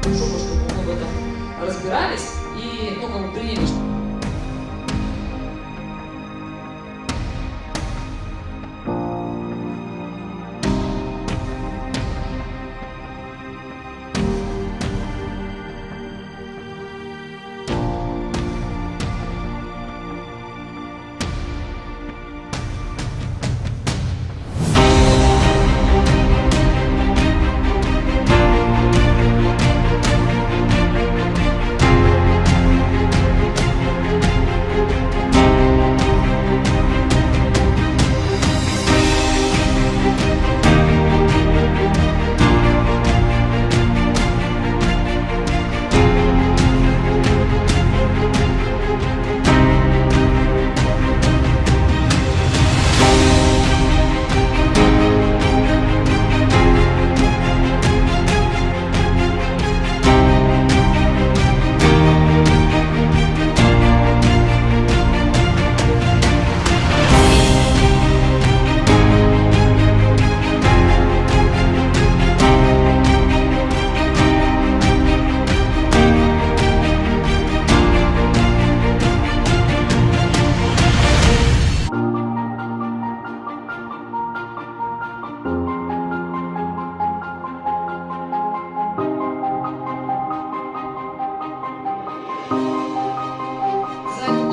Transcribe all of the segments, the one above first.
Хорошо бы, чтобы мы в этом разбирались и, ну, как бы приняли, что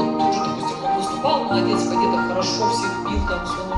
вот тут же, допустим, он выступал, молодец, где-то хорошо всех бил, там все.